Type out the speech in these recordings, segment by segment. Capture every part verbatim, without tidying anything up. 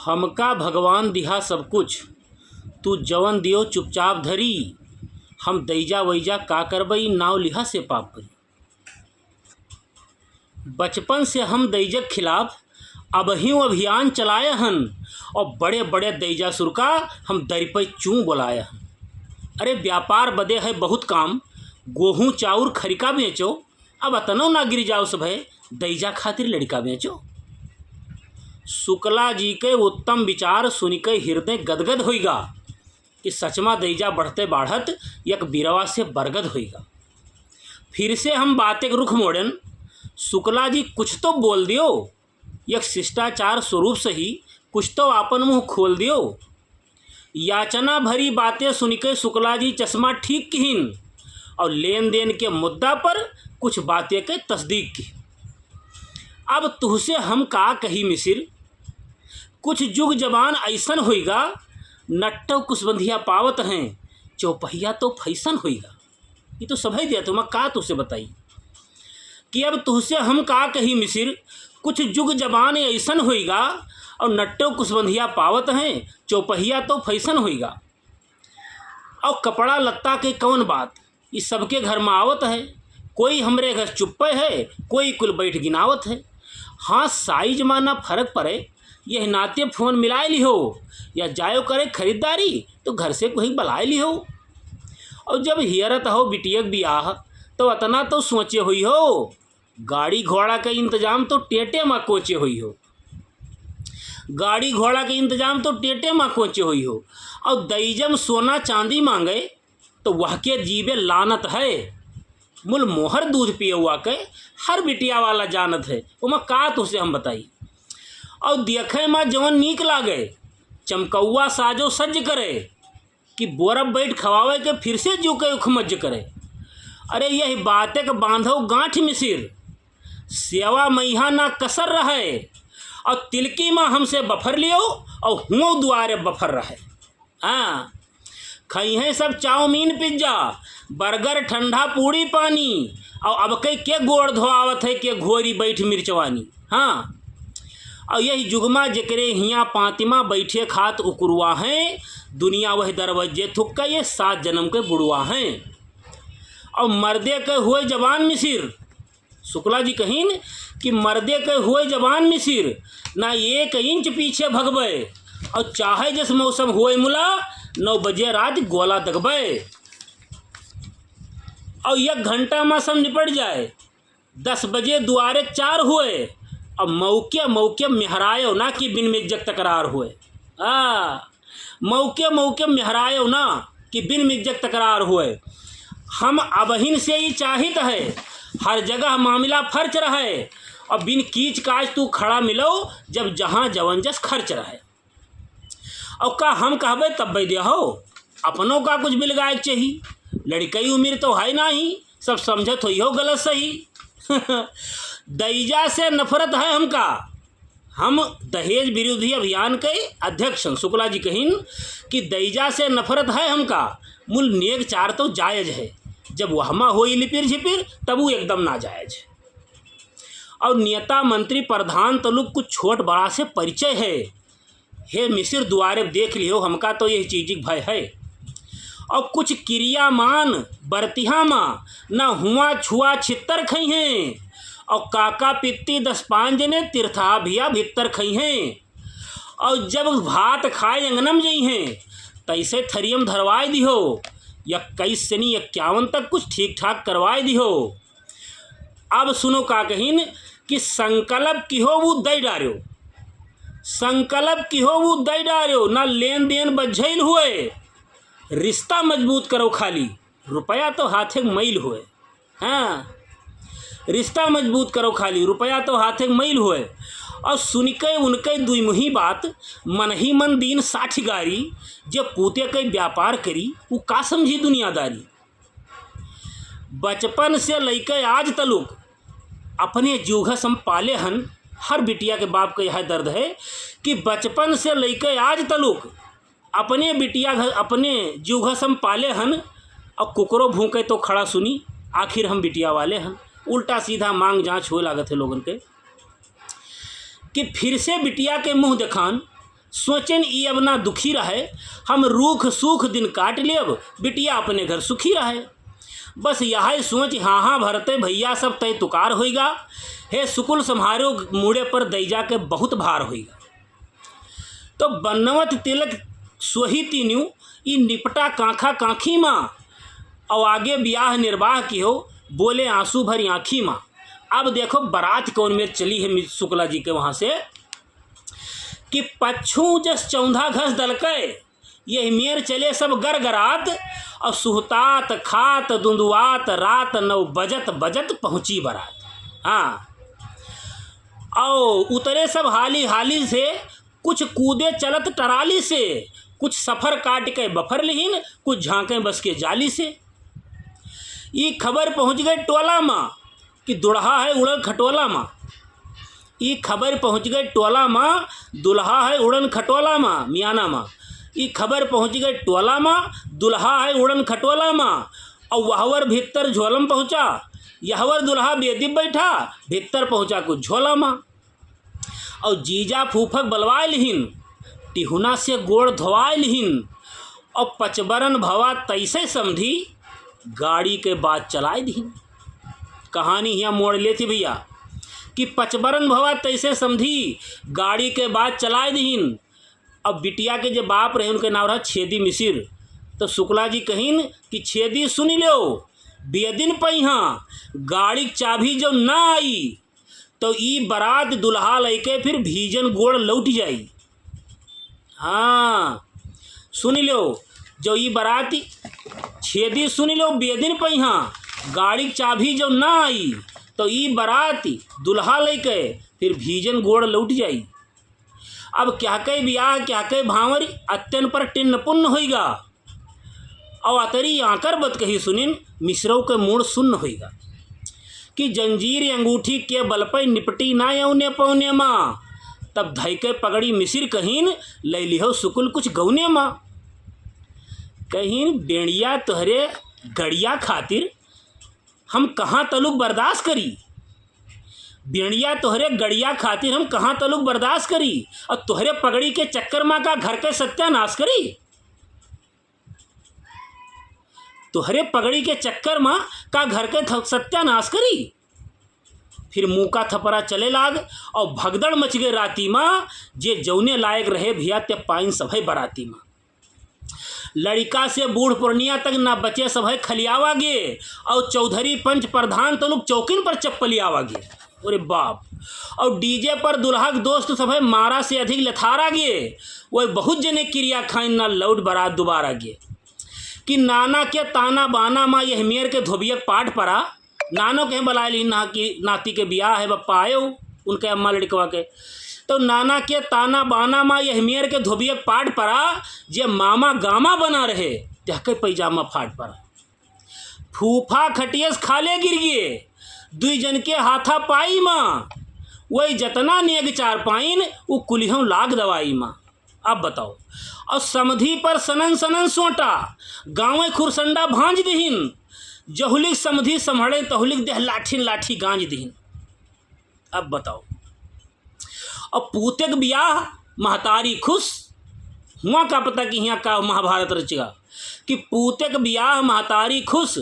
हमका भगवान दिहा सब कुछ, तू जवन दियो चुपचाप धरी। हम दइजा वइजा का करबई, नाव लिहा से पाप भरी। बचपन से हम दइजक खिलाफ अबहियों अभियान चलाए हन, और बड़े बड़े दइजा सुरका हम दर पे चूं बोलाए हन। अरे, व्यापार बदे है बहुत काम, गोहूं चाउर खरिका बेचो, अब अतनो ना गिर जाओ सभे, दइजा खातिर लड़िका बेचो। शुक्ला जी के उत्तम विचार सुनिके हृदय गदगद होइगा कि सचमा दइजा बढ़ते बाढ़त एक बिरवा से बरगद होइगा। फिर से हम बाते के रुख मोड़न, शुक्ला जी कुछ तो बोल दियो, एक शिष्टाचार स्वरूप से ही कुछ तो आपन मुंह खोल दियो। याचना भरी बातें सुनिके शुक्ला जी चश्मा ठीक किहिन और लेन देन के मुद्दा पर कुछ बातें के तस्दीक की। अब तुहसे हम का कही मिसिर, कुछ जुग जबान ऐसन होइगा, नट्टो कुसबंधिया पावत हैं, चौपहिया तो फैशन होइगा। ये तो सभई दिया, तुम का तुसे बताई कि अब तुहसे हम का कही मिसिर, कुछ जुग जबान ऐसन होइगा और नट्टो कुसबंधिया पावत हैं, चौपहिया तो फैशन होइगा। और कपड़ा लत्ता के कौन बात, ये सबके घर में आवत है, कोई हमरे घर चुप्पे है, कोई कुल बैठ गिनावत है। हाँ, साइज में ना फर्क पड़े, यह नाते फोन मिलाए लिहो, या जायो करे खरीदारी तो घर से कोई बुलाए लिहो। और जब हियरत हो बिटिया के बियाह, तो अतना तो सोचे होई हो, गाड़ी घोड़ा के इंतजाम तो टेटे मा कोचे होई हो, गाड़ी घोड़ा के इंतजाम तो टेटे मा कोचे होई हो। और दईजम सोना चांदी मांगे, तो वह के जीवे लानत है। मुल मोहर दूध पियउआ के हर बिटिया वाला जानत है, ओमा का तुसे हम बताई। और देखे मा जवन नीक लागे, चमकउआ साजो सज्ज करे, कि बोरब बैठ खवावे के फिर से जू के उखमज करे। अरे यही बाते के बांधो गांठ मिसिर, सेवा मइहा ना कसर रहे, और तिलकी मा हमसे बफर लियो, और हुओ दुआरे बफर रहे। हाँ, खइहें सब चाउमीन पिज्जा, बर्गर, ठंडा पूड़ी पानी, और अब के, के गोड़ धोआवत है, के घोरी बैठ मिर्चवानी। हाँ, और यही जुगमा जेकरे हियाँ पातिमा बैठे खात उकुरुआ हैं, दुनिया वह दरवाजे थुक्का ये सात जन्म के बुढ़वा हैं। और मर्दे के हुए जबान मिसिर, शुक्ला जी कहिन कि मर्दे के होए जबान मिसिर, ना एक इंच पीछे भगबे, और चाहे जस मौसम होए मुला, नौ बजे रात गोला दगबे। और एक घंटा मा सब निपट जाए, दस बजे दुआरे चार होए, और मौके मौके मेहरायो ना कि बिन मिज्जक तकरार होए। आ, मौके मौके मेहरायो ना कि बिन मिज्जक तकरार होए। हम अबहिन से ही चाहित है, हर जगह मामला फर्च रहे, और बिन कीच काज तू खड़ा मिलो, जब जहाँ जवन जस खर्च रहे। और का हम कहबे तब दे हो, अपनो का कुछ बिलगाए के चाही। लड़कई उम्र तो है नाही, सब समझत होई हो गलत सही। दईजा से नफरत है हमका, हम दहेज विरोधी अभियान के अध्यक्ष हन। शुक्ला जी कहिन कि दईजा से नफरत है हमका, मुल नेग चार तो जायज है, जब वहमा होई लिपिर झिपिर तब उ एकदम नाजायज है। और नेता मंत्री प्रधान तलुक कुछ छोट बड़ा से परिचय है। हे मिसिर दुआरे देख लिहो, हमका तो यही चीज के भय है। और कुछ क्रियामान बरतिहा मा न हुआ छुआ छित्तर खइहें, और काका पित्ती दस पाँच जने तीर्था भिया भित्तर खइहें। और जब भात खाए अंगनम जइहें, तैसे थरियम धरवाए दिहो, इक्कीस से नी इक्यावन तक कुछ ठीक ठाक करवाए दिहो। अब सुनो का कहिन कि संकल्प किहो वो दई डार्यो, संकल्प किहो वो दई डार्यो, ना लेन देन बज्झैल हुए, रिश्ता मजबूत करो खाली, रुपया तो हाथे के मैल हुए। हाँ, रिश्ता मजबूत करो खाली, रुपया तो हाथे के मैल हुए। और सुनिके उनके दुई मुही बात, मन ही मन दीन साठ गारी, जे पूते के व्यापार करी, वो का समझी दुनियादारी। बचपन से लइके आज तलुक अपने जूघस हम पाले हन। हर बिटिया के बाप के यह दर्द है कि बचपन से लइके आज तलुक अपने बिटिया घर, अपने जूघस हम पाले हन, और कुकरो भूंके तो खड़ा सुनी, आखिर हम बिटिया वाले हन। उल्टा सीधा मांग जांच होए लागत है लोगन के। कि फिर से बिटिया के मुंह देखान, सोचेन ई अब ना दुखी रहे, हम रूख सूख दिन काट लेब, बिटिया अपने घर सुखी रहे। बस यहै सोच हाँहाँ भरते भइया सब तय तुकार होइगा। हे सुकुल सम्हारो मूड़े पर दइजा के बहुत भार होइगा। तो बनवत तिलक सोही तीन्यू, ई निपटा काँखा काँखी मा, अउ आगे बियाह निर्वाह किहो, बोले आँसू भरी आँखी मा। अब देखो बरात कौन मेर चली है मि-, सुकला जी के वहाँ से, कि पच्छू जस चौंधा घस दलकै, यहि मेर चले सब गरगरात, अउ सुहतात खात दुंदुआत रात नौ बजत बजत पहुँची बरात। हाँ, अउ उतरे सब हाली हाली से, कुछ कूदे चलत टराली से, कुछ सफर काटि के बफर लिहिन, कुछ झाँके बस के जाली से। ई खबर पहुँच गए टोला मा कि दुल्हा है उड़न खटोला मा। ई खबर पहुँच गए टोला मा, दुल्हा है उड़न खटोला मा, मियाना मा। ई खबर पहुँच गए टोला मा, दुल्हा है उड़न खटोला मा। अउ वहवर भित्तर झोलम पहुँचा, यहवर दुल्हा बेदी बैठा, भित्तर पहुँचा कुछ झोला मा। अउ जीजा फूफक बलवाय लिहिन, टिहुना से गोड़ धोवाय लिहिन, अउ पचबरन भवा तैसे समधी गाड़ी के बात चलाय दिहिन। कहानी हियाँ मोड़ लेथी भइया कि पचबरन भवा तैसे समधी गाड़ी के बात चलाय दिहिन। अब बिटिया के जे बाप रहे उनके नाव रहा छेदी मिसिर। तो सुकला जी कहिन कि छेदी सुनि लेव, बेदिन पइहाँ गाड़ी के चाभी जउ ना आई, तो ई बरात दुल्हा लइके फिर भीजन गोड़ लौटि जाई। हाँ, सुनि लेव, जउ ई बरात छेदी सुनि लेव, बेदिन पइहाँ गाड़ी के चाभी जउ ना आई, तो ई बरात दुल्हा लइके फिर भीजन गोड़ लौटि जाई। अब क्याकै बियाह, क्याकै भाँवर, अत्यन पर टिन्न पुन्न होइगा। अउ अतरी आँकर बतकही सुनिन, मिसिरउ के मूड़ सुन्न होइगा। कि जंजीर अंगूठी के बल पै निपटी ना औने पौने मा। तब धइके पगड़ी मिसिर कहिन, लै लिहो सुकुल कुछ गौने मा। कहिन, बेड़िया तोहरे गड़िया खातिर हम कहाँ तलुक बर्दाश्त करी? बेड़िया तोहरे गड़िया खातिर हम कहाँ तलुक बर्दाश्त करी? अउ तोहरे पगड़ी के चक्कर मा का घर के सत्यानाश करी? तोहरे पगड़ी के चक्कर मा का घर के थ-, सत्यानाश करी? फिर मूका थपरा चले लाग अउ भगदड़ मच गए राती मा। जे जौने लायक रहे भइया ते पाइन सभे बराती मा। लड़िका से बूढ़ पुरनिया तक ना बचे सभे खलियावा गे, अउ चौधरी पंच प्रधान तलुक चौकिन पर चप्पलियावा गे। अरे बाप। अउ डीजे पर दुल्हा के दोस्त सभे मारा से अधिक लथारा गे। वही बहुत जने किरिया खाइन ना लौट बरात दुबारा गे। कि नाना के ताना बाना मा यह मेर के धोबियक पाट परा। नानो के बलाय ली ना कि नाती के बियाह है बप्पा आयो उनके अम्मा लड़कवा के। तो नाना के ताना बाना मा यह मेर के धोबियक पाट परा। जे मामा गामा बना रहे, तेहके पैजामा फाट परा। फूफा खटियस खाले गिर गे, दुई जन के हाथा पाई मा। वही जतना नेग चार पाइन, उ कुलिहौ लाग दवाई मा। अब बताओ, अउ समधी पर सनन सनन सोटा, गाँवे खुरसंडा भाँज दिहिन। जहुलिक समधी सम्हड़े तहुलिक देह लाठिन लाठी गाँज दिहिन। अब बताओ, अब पूतेक बियाह महतारी खुश, हुआँ का पता कि हियाँ का महाभारत रचेगा। कि पूतेक बियाह महतारी खुश,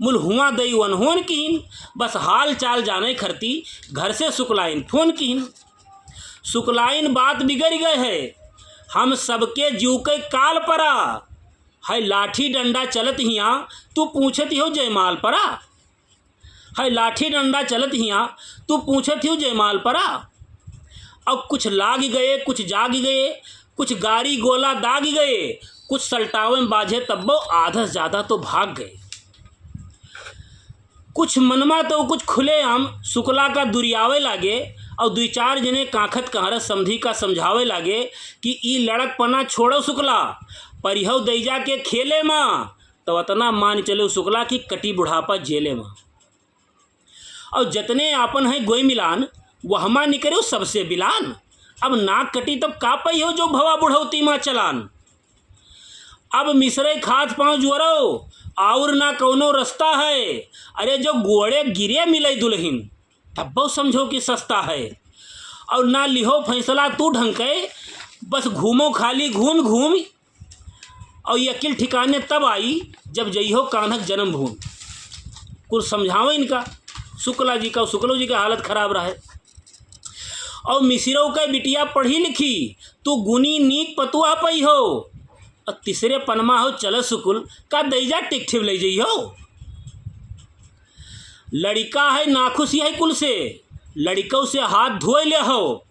मुल हुआँ दई वनहोन किहिन। बस हाल चाल जाने खरती घर से सुकलाइन फोन किहिन। सुकलाइन बात बिगड़ गए है, हम सबके जीव के काल परा। है लाठी डंडा चलत हियाँ, तू पूछत हो जयमाल परा। है लाठी डंडा चलत हियाँ, तू पूछत हो जयमाल परा। अब कुछ लाग गए, कुछ जाग गए, कुछ गारी गोला दाग गए, कुछ सलटावे में बाझे तब्बो आधा से ज्यादा तो भाग गए। कुछ मनमा तो कुछ खुलेआम सुकला का दुरियावे लागे, अउ दुई चार जने कांखत कहरत समधी का समझावे लागे कि ई लड़कपना छोड़ो सुकला, परिहौ दैजा के खेले मा, तो अतना मान चले सुकला कि कटी बुढ़ापा जेले मा। अउ जतने आपन है गोई मिलान, वहमा निकरे सबसे बिलान। अब नाक कटी तब का पइहो जो भवा बुढ़ौती मा चलान। अब मिसरे खात पाँव जुअरो, और ना कौनो रस्ता है। अरे जो गोड़े गिरे मिले दुल्हिन, तब्बो समझो कि सस्ता है। और ना लिहो फैसला तू ढंग के, बस घूमो खाली घूम घूम, और ये अकिल ठिकाने तब आई, जब जइहो कान्हक जन्मभूमि। कुल समझावे इनका, शुक्ला जी का, शुक्लो जी के हालत खराब रहे। और मिसिरौ के बिटिया पढ़ी लिखी, तू गुनी नीक पतुआ पइहो। और तीसरे पनमा हो चल सुकुल, का दइजा टिकठिव लइ जइहो। लड़िका है नाखुश यही कुल से, लड़िकौ से हाथ धोए लेहो।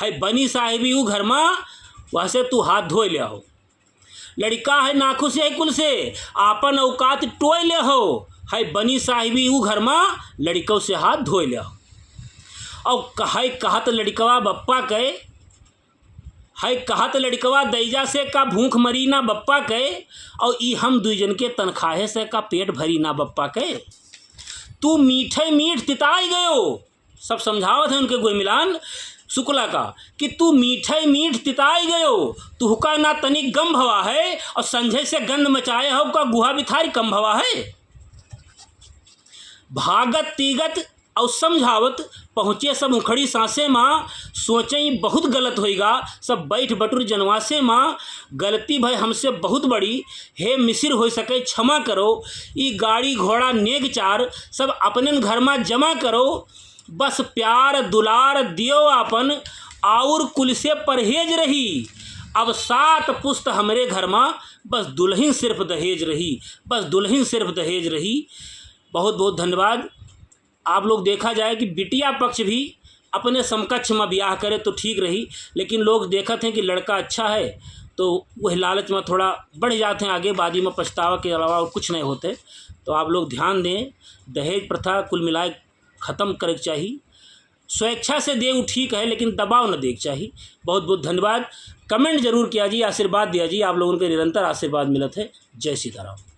है बनी साहिबी ऊ घर मा, वहसे तू हाथ धोए लेहो। लड़िका है नाखुश यही कुल से, आपन औकात टोए लेहो। है बनी साहिबी ऊ घर मा, लड़िकौ से हाथ धोए लेहो। और कहे कहत लड़िकवा बप्पा के, है कहत लड़िकवा दइजा से का भूख मरी ना बप्पा के, और ई हम दुई जन के तनखाहे से का पेट भरी ना बप्पा के। तू मीठे मीठ तिताई गयो, सब समझावत है उनके गोइमिलान शुक्ला का कि तू मीठे मीठ तिताई गयो, तुहका ना तनिक गम भवा है, और संझे से गंध मचाए हो का गुहा बिथारी कम भवा है। भागत तीगत और समझावत पहुँचे सब उखड़ी साँसे मा, सोचई बहुत गलत होइगा, सब बैठ बटुर जनवासे मा, गलती भय हमसे बहुत बड़ी, हे मिसिर होइ सके क्षमा करो, ई गाड़ी घोड़ा नेग चार सब अपनेन घर मा जमा करो, बस प्यार दुलार दियो आपन, आउर कुल से परहेज रही। अब सात पुस्त हमरे घर मा, बस दुलहिन सिर्फ दहेज रही, बस दुलहिन सिर्फ दहेज रही। बहुत बहुत धन्यवाद। आप लोग देखा जाए कि बिटिया पक्ष भी अपने समकक्ष मा बियाह करे तो ठीक रही, लेकिन लोग देखत हैं कि लड़का अच्छा है तो वह लालच मा थोड़ा बढ़ जात हैं आगे, बाद मा पछतावा के अलावा और कुछ नहीं होते। तो आप लोग ध्यान दें, दहेज प्रथा कुल मिलाए खतम करे के चाही। स्वेच्छा से देउ ठीक है, लेकिन दबाव न देक चाही। बहुत बहुत धन्यवाद। Comment जरूर किया जी, आशीर्वाद दिया जी, आप लोगन के निरंतर आशीर्वाद मिलत है। जय सीताराम।